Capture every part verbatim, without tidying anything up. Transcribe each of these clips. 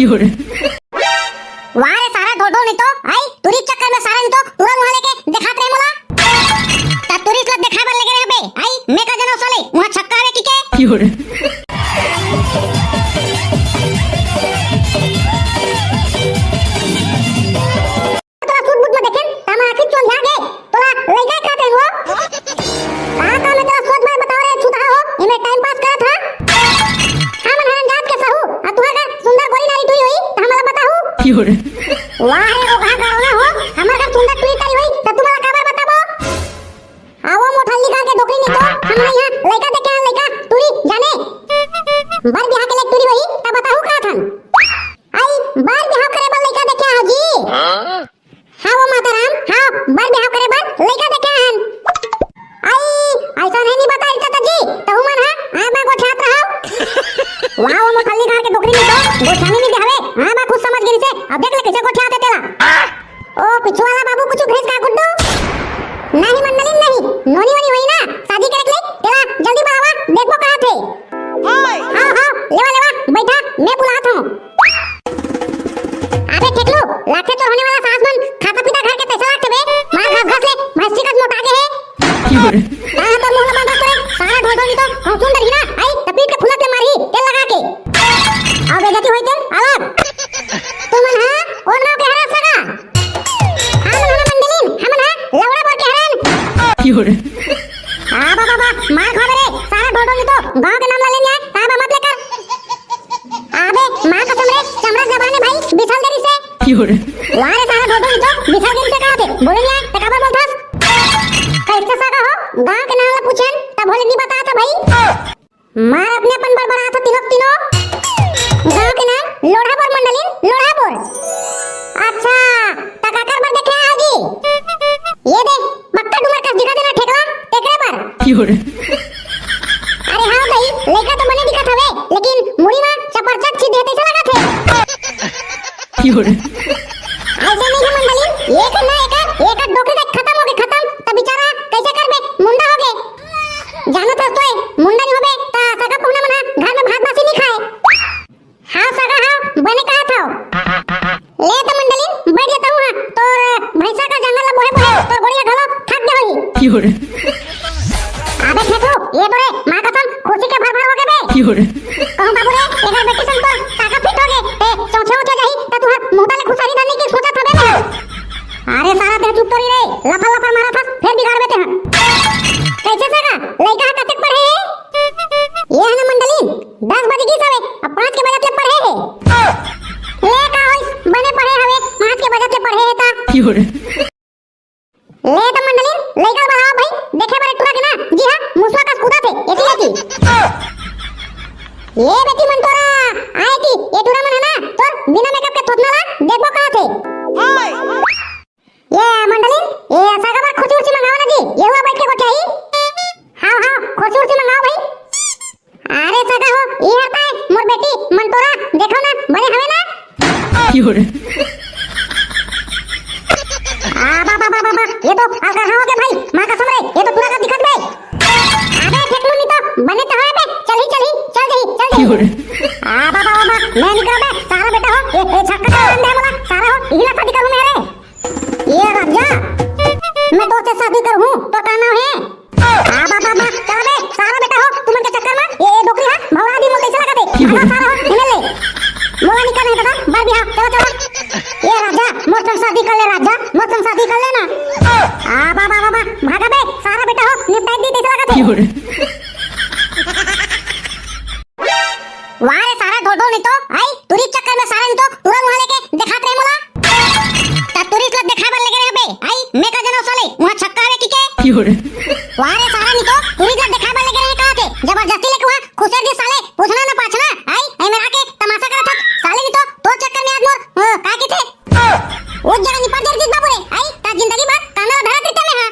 वाह रे सारा ढोल ढोल नहीं तो, आई टूरी चक्कर में सारा नहीं तो टूरा मुहा लेके देखात रहे मोला। त टूरी ला देखाए बर लगे रहे बे, आई मैं का जनव साले, वहाँ छक्का आवे की के? तोला सूट बूट में देखेन, त हमर आँखी चोंधिया गे। तोला लइका का कहे हो? का का मैं तोला सोच में बताओ रे छुतहा हो, इमे टाइम पास करत हा। हमन हरन जात के सहू, आ तुहा का सुंदर गोरी नारी टुई होई, त हमला बताहू। वाह रे रोगहा करोना हो, हमर घर सुंदर टुई टरी होई, त तुमला काबर बताबो? आवो मोठल्ली गांव के डोकरी नहीं तो, हमन यहाँ लइका देखे हन, लइका टुरी जाने। बर बिहाव के लिए टुरी होई, त बताहू का थन। आई, बर बिहाव करे बर लइका देखे हो जी? हाँ वो माता राम, हाँ, बर बिहाव करे बर लइका देखे हन। आई, ऐसा नहीं, नहीं बता रही चाचा जी, तहु मन हा, आए मैं गोठियात रहा। वाह वो मोठल्ली गांव के डोकरी नहीं तो, गोठियानी नहीं दिखावे, हाँ मैं खुद समझ गिरी से, अब देख ले कैसे गोठियात हे तेला। ओ पिछू वाला बाबू कुछ भेज का गुड्डू? नहीं मंडली नहीं, नोनी वोनी होई ना, शादी करे के लिए, तेला जल्दी बुलावा, देखबो कहा थे। हाँ, हाँ, लेवा, लेवा, बैठा, मैं बुलात हूँ। अबे ठेकलू, लागथे तोर होने वाला सास मन खाता पीता घर के पैसा लागथे बे, मार घास घास ले, भैंसी कस मोटा के है। कहाँ तोर मुंह लगा करे, सारा ढोल ढोल तो, कहूँ सुन डरही ना, आई, त पीट के फुलत ले मारही, तेल लगा के। अब बेइज्जती होई तेल, अलग। तुमन हा, ओन गाँव के हरा सगा। हमन हना मंडलिन, हमन हा, लवड़ा बोर के हरन। आ बाबा बा, मार खाबे रे, सारा ढोल ढोल तो, गाँव के नाम ला लेन जाए, साहब मत लेकर। अबे माँ कसम रे, चमड़ा जबान है भाई, बिछल देरी से। वाह रे सारा ढोल ढोल तो, बिछल देरी से कहा थे, बोले नहीं आए, त काबर बोलथस? कैसे सगा हो, गाँव के नाम ला पूछेन, तब बोले नहीं बता था भाई। मार अपने अपन बड़बड़ा था तीनों तीनों। गाँव के नाम लोढ़ापुर मंडलिन, लोढ़ापुर। अच्छा, त काकर बर देखे आओ जी? ये दे, पक्का डुमर कस दिखा देना ठेकला, तेकरे बर। अरे हाँ भाई, लइका तो बने दिखत हवे, लेकिन मुड़ी मा चपरचट छिद हे तैसा लगत हे। ऐसे नहीं है मंडलिन, एक ना एक, एक डोकरी तक खत्म हो गए, खत्म। त बेचारा कैसे करबे, मुंडा हो गए। जानत हस तोय, मुंडा नहीं होबे, त सगा पहुना मन ह घर में भात बासी नहीं खाए। हाँ सगा हाँ, बने कहा था। ले तो मंडलिन, बैठ जाता हूँ हाँ, तोर भैंसा का जंगल ला बोहे बोहे, तोर गोड़िया घलो थक गए होही। अबे ठेकलू, ये तो रे, माँ कसम, खुशी के भर भर हो गए बे। कहूँ बाबू रे, एकर बेटी सन तोर काका फिट हो गए, ए, चौथे उठे जाही, त तुहर मुंह ले खुशारी दानी की सोचत हबे ना। अरे सारा देह चुप करी रे, लफर लफर मारा था, फिर बिगाड़ देते हैं। कैसे सगा, लइका ह कतेक पढ़े हे? ये है ना मंडली, दस बज गई सवे, अब पाँच के बजत ले पढ़े हे। ले का होइस, बने पढ़े हवे, पाँच के बजत ले पढ़े हे ता। ले तो मंडली, लइका बढ़ाओ भाई, देखे बरे टूरा के ना, जी हाँ, मुसवा कस कूदा थे, एती एती। ये बेटी मन तोरा, आए ती, ये टूरा मन है ना, तोर बिना मेकअप के थोथना ला, देखबो कहा थे। ये मंडली, ये सगा बर खुरसी उर्सी मंगाओ ना जी, ये हुआ बैठ के गोठियाही। हाँ, हाँ, खुरसी उर्सी मंगाओ भाई। अरे सगा हो, ये हर ताय मोर बेटी मंटोरा, देखो ना, बने हवे ना? आ, बा, बा, बा, बा, बा, ये तो अलगरहा हो गया भाई, माँ कसम रे, ये तो पूरा का दिखत बे। अबे ठेकलू नहीं तो, बने तो है बे, चल ही, चल ही, चल ही, चल ही। आ, बा, बा, बा, बा, मैं निकल बे, सारा बेटा हो, ये, ये छक्का का अंधे बोला, सारा हो, यही ला शादी करूँ मैं रे। ये राजा, मैं तो से शादी करूँ, तो का नाम है? आ, बा, बा, बा, चला बे, सारा बेटा हो, तुमन के चक्कर में, ये, ये डोकरी है, भौरा दी मोल कैसे लगा दे? क्यों? आधा सारा हो, एमएलए। मोला निकल नहीं पता, बर बिहाव, चलो, चलो। ये राजा, मोर संग शादी कर ले राजा, मोर संग शादी कर लेना। आ, बा, बा, बा, बा, भागा बे, सारा बेटा हो, निपटाई दी कैसे लगा दे? क्यों? वाह रे सारा ढोल ढोल नहीं तो, आई, टूरी चक्कर में सारा नहीं तो, टूरा मुहा लेके दिखात रहे मोला। त टूरी ला दिखाए बर लगे रहे बे, आई, मैं का जनव साले, वहाँ छक्का आवे की के? वाह रे सारा नहीं तो, टूरी ला दिखाए बर लगे रहे कहा थे, जबरदस्ती लेके वहाँ खुसेर दी साले, पूछना ना पाछना, आई, आई मेरा के तमाशा करत हक, साले नहीं तो, तोर चक्कर में आज मोर, अ, का की थे? वो जगह निपट जर जीत बाबू रे, आई, ता जिंदगी भर कांदा धरा देते में हाँ।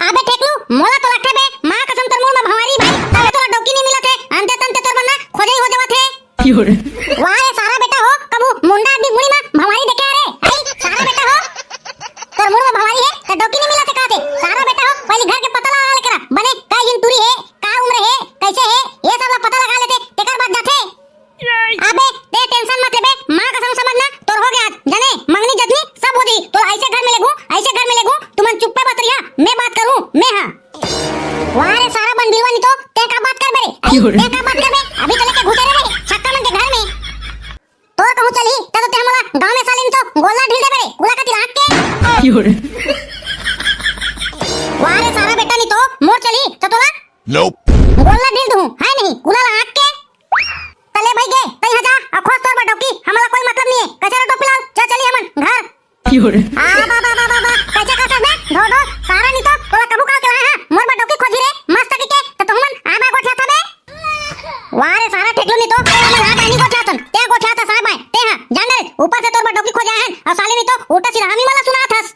अबे ठेकलू, मोला तो लगथे बे, माँ कसम तोर मुड़ में भंवारी भाई, तबे तोला डौकी नहीं मिलत हे, अंते तंते तोर बन्ना खोजई हो जावत हे। वाह रे सारा बेटा हो, कभू मुंडा आदमी मुड़ी में भंवारी देखे रे? आई, सारा बेटा हो, तोर मुड़ में भंवारी हे, त डौकी नहीं मिलत हे कहत हे। सारा बेटा हो, पहली घर के पता लगा ले करा, क्यों रे? तें का बात करबे? अभी तो लेके घुसे रहे छक्का मन के घर में। तोर कहूँ चलही, त तो तें मोला गाँव में साले नहीं तो गोल्ला ढील देबे रे, कुला कति लाग के। क्यों रे? वाह रे सारा बेटा, नहीं तो मोर चलही, त तोला Nope। गोल्ला ढील दूँ, है नहीं, कुला लाग के। तले भाई गे, तैं हा जा, अउ खोज तोर बर डौकी, हमला कोई मतलब नहीं है। कैसे रे टोपी लाल, चल चली हमन घर। क्यों रे? आ, बा, बा, बा, बा, बा, कैसे का करबे? ढो, ढो, सारा नहीं तो, तोला कभू काल के लाए हाँ, मोर बर डौकी खोजी रे, मस्त कहिके, त तुमन आए बर गोठियाथस बे। वाह रे सारा ठेकलू नहीं तो, हमन आए बर नहीं गोठियाथन, तें गोठियाथस आए बर, तें हा, जान रे, ऊपर से तोर बर डौकी खोजे आए हन, अउ साले नहीं तो, उल्टा सीधा हम ही मला सुनाथस।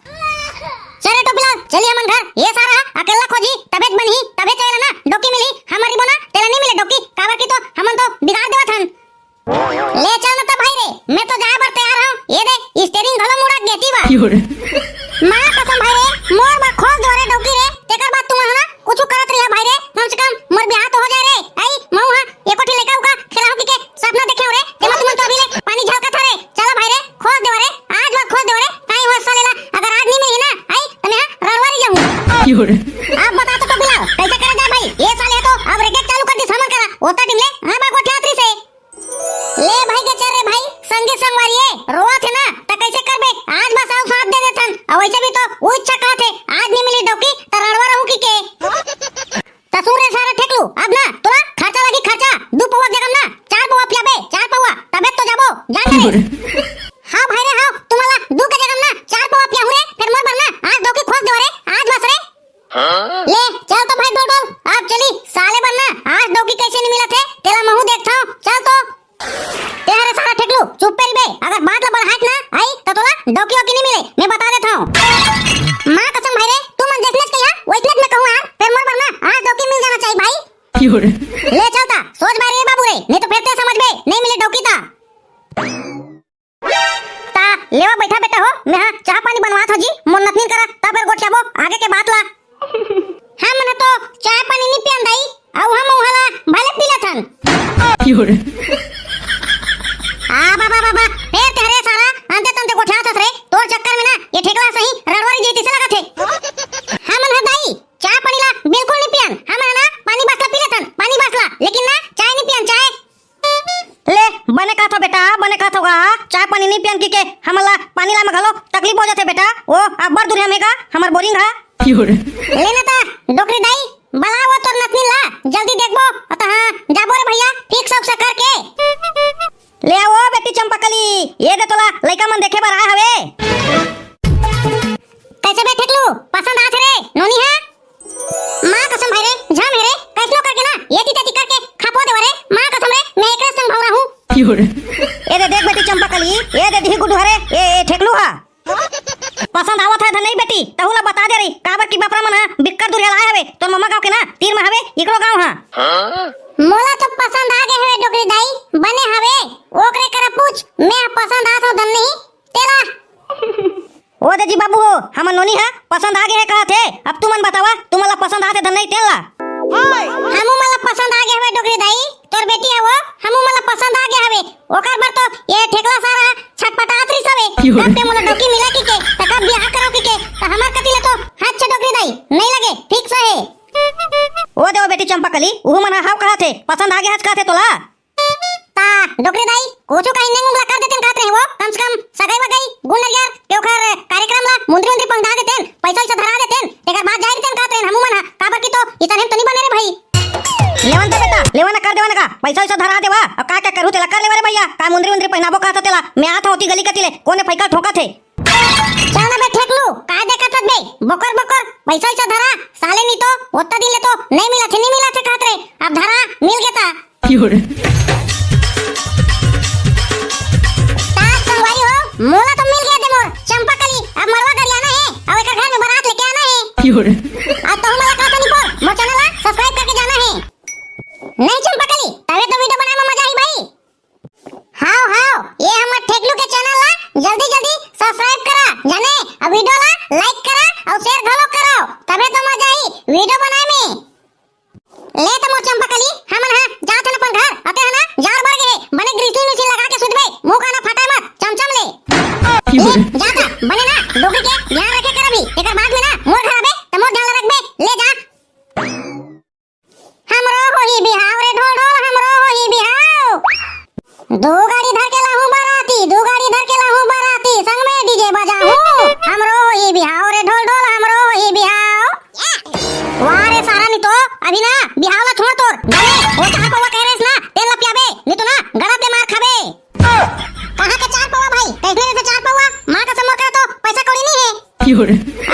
चल रे टोपी लाल, चली हमन घर, ये सारा अकेला खोजी, तबे त बनही, तबे त एला ना, डौकी मिलही, हमर रिबो ना, तेला नहीं मिले डौकी, काबर कि तो, हमन तो बिगाड़ देवत हन। ले चल न त भाई रे, मैं तो जाए बर तैयार हूँ। ये दे, steering घलो मुड़ा गेती बा। क्यों रे? माँ कसम भाई रे, मोर बर खोज दो रे डौकी रे, तेकर बाद तुमन ह ना कुछ करत रहिया भाई रे, कम से कम मोर बिहाव तो हो जाए रे। आई, महू हा एको ठी लइका उका खेलाहूँ कहिके सपना देखे हूँ रे, तेमा तुमन तो अभी ले पानी झलकत हरे। चला भाई रे, खोज देवा रे, आज बर खोज देवा रे, काई हुआ साले ला, अगर आज नहीं मिली ना, आई, त मैं हा रड़वारी जाहूँ। क्यों रे? अब बता तो टोपी लाल, कैसे करा जाए भाई? ये साले तो अब रेकेट चालू कर दिस हमन करा, ओता टिम ले, हाँ बा गोठियात रहिस हे। ले भाई के चल रे भाई, संगी संगवारी ए, रोवत हे ना, त कैसे करबे? आज बस अउ साथ दे देथन। अउ वैसे भी तो वो इच्छा कहत हे, आज नहीं मिली डौकी, त रड़वा रहूं कहिके। त सुन रे सारा ठेकलू, अब ना तोला खर्चा लगी खर्चा, दू पौवा के जगह ना, चार पौवा पियाबे, चार पौवा, तबे तो जाबो, जान ले। हाँ भाई रे, हाँ, तुम्हारा दू के जगह ना, चार पौवा पियाहूं रे, फिर मोर बर ना, आज डौकी खोज देवा रे, आज बस रे। ले, चल तो भाई डोडोल, अब चली, साले बर ना, आज डौकी कैसे नहीं मिलत हे, तेला महू देखथंव, चल तो। ते हरे सारा ठेकलू, चुप पे रहिबे, अगर बात ला बढ़ात ना, आई, त तोला डौकी वौकी नहीं मिले, मैं बता देथंव। माँ कसम भाई रे, तुमन जैसने कहिया, वैसने मैं कहूँ यार, फिर मोर बर ना, आज डौकी मिल जाना चाहिए भाई। क्यों रे? ले चल ता, सोच भाई रे बाबू रे, नहीं तो फिर ते समझबे, नहीं मिले डौकी ता। ता लेवा बैठा बेटा हो, मैं हा चाह पानी बनवात हो जी, मोर नतनीन करा, ता फिर गोठियाबो आगे के बात ला। हमन तो चाह पानी नहीं पियन दाई, अउ हम उहाला भले पी लेथन। क्यों रे? आ बाबा बाबा, फेर ते हरे सारा अंते तंते गोठियाथस रे, तोर चक्कर में ना ये ठेकला सही रड़वारी जैती से लगत हे। हमन ह दाई चाह पानी ला बिल्कुल नहीं पियन, हमन ह ना पानी बासला पी लेथन, पानी बासला, लेकिन ना चाय नहीं पियन, चाय। ले, बने कहत हो बेटा, बने कहत हो गा, चाय पानी नहीं पियन कहिके, हमन ला पानी लाय में घलो तकलीफ हो जाथे बेटा। ओ, अब्बड़ दूरिहा में गा, हमर बोरिंग हा। क्यों रे? ले ना ता, डोकरी दाई, बला वो तोर नतनीन ला, जल्दी देखबो, अत हाँ, जाबो रे भैया, ठीक से उकसा करके। ले आ वो बेटी चंपाकली, ये दे तोला, लइका मन देखे बर आए हवे। कैसे बे ठेकलू, पसंद आत हे रे, नोनी हा? माँ कसम भाई रे, झन हे रे, कैसनो करके ना, ये ती तेती करके खपो देवा रे, माँ कसम रे, मैं एकरे संग भौरा हूँ। क्यों रे? ए दे देख बेटी चंपाकली, ए दे दिही गुड्डू हरे, ए, ए ठेकलू हा। पसंद आवत हे धन नहीं बेटी, तहू ला बता दे रही, काबर की बपरा मन हा बिक्कट दूरिहा लाए हवे, तोर ममा गाँव के ना, तीर में हवे, इकरो गाँव हा। मोला तो पसंद आ गए हवे डोकरी दाई, बने हवे, ओकरे करा पूछ, मैं पसंद आत हो धन नहीं, तेला। ओ दे जी बाबू हो, हमर नोनी हा पसंद आ गे हे कहत हे। अब तुमन बतावा, तुमन ला पसंद आत हे धन नहीं तेन ला? हमू मन ला पसंद आ गे हवे डोकरी दाई, तोर बेटी हे वो, हमू मन ला पसंद आ गे हवे। ओकर बर तो ये ठेकला सारा छटपटात रहिस हवे। कब ते मोला डौकी मिला कहिके, त कब बियाह करव कहिके, त हमर कति ले तो हाथ छे डोकरी दाई, नहीं लगे, fix हे। ओ दे ओ बेटी चंपाकली, उहू मन हा हाव कहत हे, पसंद आ गे हस कहत हे तोला। ता, डोकरी दाई, कुछु कहीं नेंग उंगला कर देतेन कहत रहे वो, कम से कम सगाई वगाई, गुण नरियर, के ओखर कार्यक्रम ला, मुंदरी उंदरी पहुंचा देतेन, पैसा वैसा धरा देतेन, तेकर बाद जाए देतेन कहत रहे, हमू मन हा, काबर की तो, इतने तो नहीं बने रे भाई। लेवन दे बेटा, लेवन कर देवन का, पैसा वैसा धरा देवा, अब का का करू तेला कर लेवा रे भैया, का मुंदरी उंदरी पहनाबो कहत तेला, मैं आत होती गली कती ले, कोने फैकल ठोकत हे। चल ना बे ठेकलू, का देखत हस बे? बोकर बोकर, पैसा वैसा धरा, साले नहीं तो, ओत्ता दिन ले तो, नहीं मिला थे, नहीं मिला थे कहत रहे, अब धरा, मिल गे ता। क्यों रे? ता संगवारी हो, मोला तो मिल गे दे मोर, चंपाकली, अब मरवा गरियाना हे, अब एकर घर में बारात लेके आना हे। क्यों रे? अब तहू मोला कहत नहीं पर, मोर channel ला subscribe करके जाना हे। नहीं चंपाकली, तबे तो video बनाए में मजा आई भाई। हाव, हाव, ये हमर ठेकलू के channel ला जल्दी, जल्दी subscribe करा, जाने, अउ video ला like करा, अउ share घलो करो, तबे तो मजा आई video बनाए में। ले त मोर चंपाकली, हमन हा जात हन अपन घर, अते हना जाड़ बढ़ गे हे, बने ग्रीसिन उसिन लगा के सुतबे, मुंह काना फटाए मत, चमचम ले। ले, जाता, बने ना, डोकरी के ध्यान रखे कर अभी, एकर बाद में ना, मोर घर आबे, त मोर ध्यान रखबे, ले जा। हमरो होही बिहाव रे ढोल तोर। जाने, वो चार पौवा कहे रहिस ना, तेन ला पियाबे, नहीं तो ना, गरब ले मार खाबे। कहाँ के चार पौवा भाई? कैसने जैसे चार पौवा? माँ कसम मोर करा तो पैसा कौड़ी नहीं है।